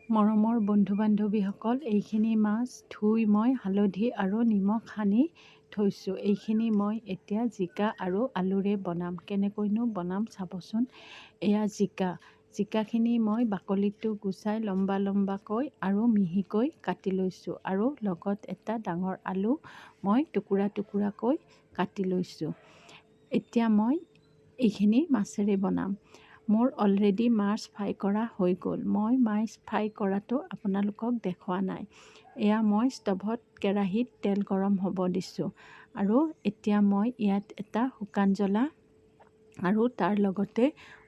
মৰমৰ বন্ধু বান্ধৱীসকল, এইখিনি মাছ ধুই মই হালধি আৰু নিমখ সানি থৈছোঁ। এইখিনি মই এতিয়া জিকা আৰু আলুৰে বনাম। কেনেকৈনো বনাম চাবচোন। এয়া জিকা। জিকাখিনি মই বাকলিটো গুচাই লম্বা লম্বাকৈ আৰু মিহিকৈ কাটি লৈছোঁ আৰু লগত এটা ডাঙৰ আলু মই টুকুৰা টুকুৰাকৈ কাটি লৈছোঁ। এতিয়া মই এইখিনি মাছেৰে বনাম। মোৰ অলৰেডি মাছ ফ্ৰাই কৰা হৈ গ'ল। মই মাছ ফ্ৰাই কৰাটো আপোনালোকক দেখুওৱা নাই। এয়া মই ষ্ট'ভত কেৰাহীত তেল গৰম হ'ব দিছোঁ আৰু এতিয়া মই ইয়াত এটা শুকান জ্বলা আৰু তাৰ লগতে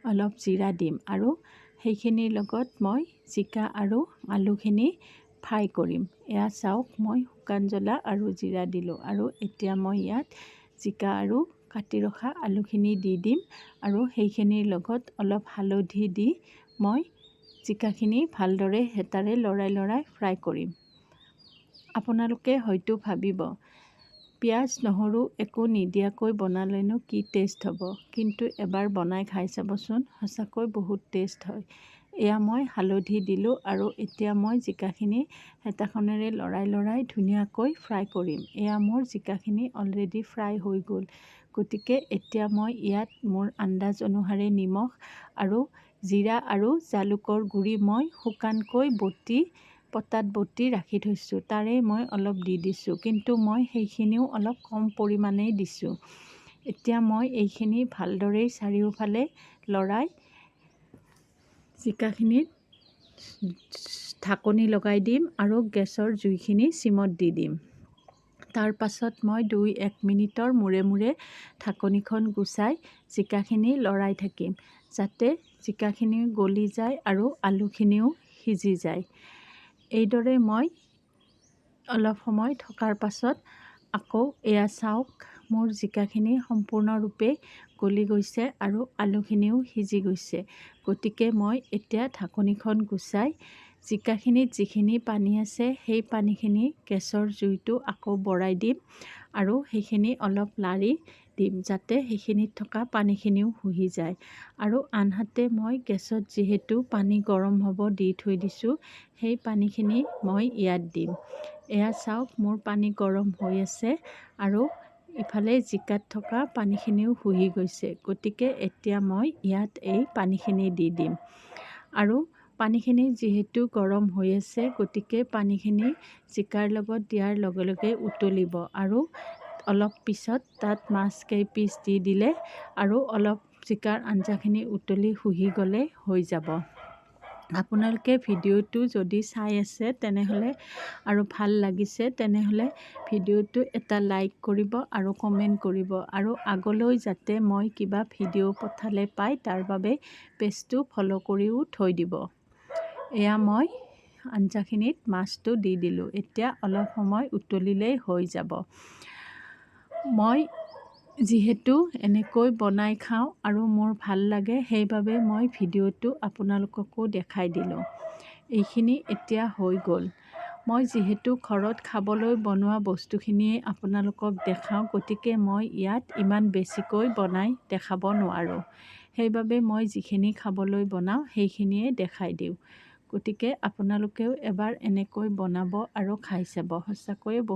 অলপ জিৰা দিম আৰু সেইখিনিৰ লগত মই জিকা আৰু আলুখিনি ফ্ৰাই কৰিম। এয়া চাওক, মই শুকান জ্বলা আৰু জিৰা দিলোঁ আৰু এতিয়া মই ইয়াত জিকা আৰু কাটি ৰখা আলুখিনি দি দিম আৰু সেইখিনিৰ লগত অলপ হালধি দি মই জিকাখিনি ভালদৰে হেতাৰে লৰাই লৰাই ফ্ৰাই কৰিম। আপোনালোকে হয়তো ভাবিব, পিঁয়াজ নহৰু একো নিদিয়াকৈ বনালেনো কি টেষ্ট হ'ব? কিন্তু এবাৰ বনাই খাই চাবচোন, সঁচাকৈ বহুত টেষ্ট হয়। এয়া মই হালধি দিলোঁ আৰু এতিয়া মই জিকাখিনি হেতাখনেৰে লৰাই লৰাই ধুনীয়াকৈ ফ্ৰাই কৰিম। এয়া মোৰ জিকাখিনি অলৰেডি ফ্ৰাই হৈ গ'ল। গতিকে এতিয়া মই ইয়াত মোৰ আন্দাজ অনুসাৰে নিমখ আৰু জিৰা আৰু জালুকৰ গুড়ি মই শুকানকৈ বটি পটাত বটি ৰাখি থৈছোঁ, তাৰে মই অলপ দি দিছোঁ, কিন্তু মই সেইখিনিও অলপ কম পৰিমাণেই দিছোঁ। এতিয়া মই এইখিনি ভালদৰেই চাৰিওফালে লৰাই জিকাখিনিত ঢাকনি লগাই দিম আৰু গেছৰ জুইখিনি চিমত দি দিম। তাৰ পাছত মই 2-1 মিনিটৰ মূৰে মূৰে ঢাকনিখন গুচাই জিকাখিনি লৰাই থাকিম, যাতে জিকাখিনি গলি যায় আৰু আলুখিনিও সিজি যায়। এইদৰে মই অলপ সময় থকাৰ পাছত আকৌ এয়া চাওক, মোৰ জিকাখিনি সম্পূৰ্ণৰূপে গলি গৈছে আৰু আলুখিনিও সিজি গৈছে। গতিকে মই এতিয়া ঢাকনিখন গুচাই জিকাখিনিত যিখিনি পানী আছে সেই পানীখিনি গেছৰ জুইটো আকৌ বঢ়াই দিম আৰু সেইখিনি অলপ লাৰি দিম, যাতে সেইখিনিত থকা পানীখিনিও শুহি যায়। আৰু আনহাতে মই গেছত যিহেতু পানী গৰম হ'ব দি থৈ দিছোঁ, সেই পানীখিনি মই ইয়াত দিম। এয়া চাওক, মোৰ পানী গৰম হৈ আছে আৰু ইফালে জিকাত থকা পানীখিনিও শুহি গৈছে। গতিকে এতিয়া মই ইয়াত এই পানীখিনি দি দিম। আৰু পানীখিনি যিহেতু গৰম হৈ আছে, গতিকে পানীখিনি জিকাৰ লগত দিয়াৰ লগে লগে উতলিব আৰু অলপ পিছত তাত মাছ কেইপিচ দি দিলে আৰু অলপ জিকাৰ আঞ্জাখিনি উতলি শুহি গ'লে হৈ যাব। আপোনালোকে ভিডিঅ'টো যদি চাই আছে তেনেহ'লে আৰু ভাল লাগিছে তেনেহ'লে ভিডিঅ'টো এটা লাইক কৰিব আৰু কমেণ্ট কৰিব আৰু আগলৈ যাতে মই কিবা ভিডিঅ' পঠালে পায় তাৰ বাবে পেজটো ফ'ল' কৰিও থৈ দিব। এয়া মই আঞ্জাখিনিত মাছটো দি দিলোঁ। এতিয়া অলপ সময় উতলিলেই হৈ যাব। মই যিহেতু এনেকৈ বনাই খাওঁ আৰু মোৰ ভাল লাগে, সেইবাবে মই ভিডিঅ'টো আপোনালোককো দেখাই দিলোঁ। এইখিনি এতিয়া হৈ গ'ল। মই যিহেতু ঘৰত খাবলৈ বনোৱা বস্তুখিনিয়ে আপোনালোকক দেখাওঁ, গতিকে মই ইয়াত ইমান বেছিকৈ বনাই দেখাব নোৱাৰোঁ। সেইবাবে মই যিখিনি খাবলৈ বনাওঁ সেইখিনিয়ে দেখাই দিওঁ। গতিকে আপোনালোকেও এবাৰ এনেকৈ বনাব আৰু খাই চাব, সঁচাকৈয়ে বহুত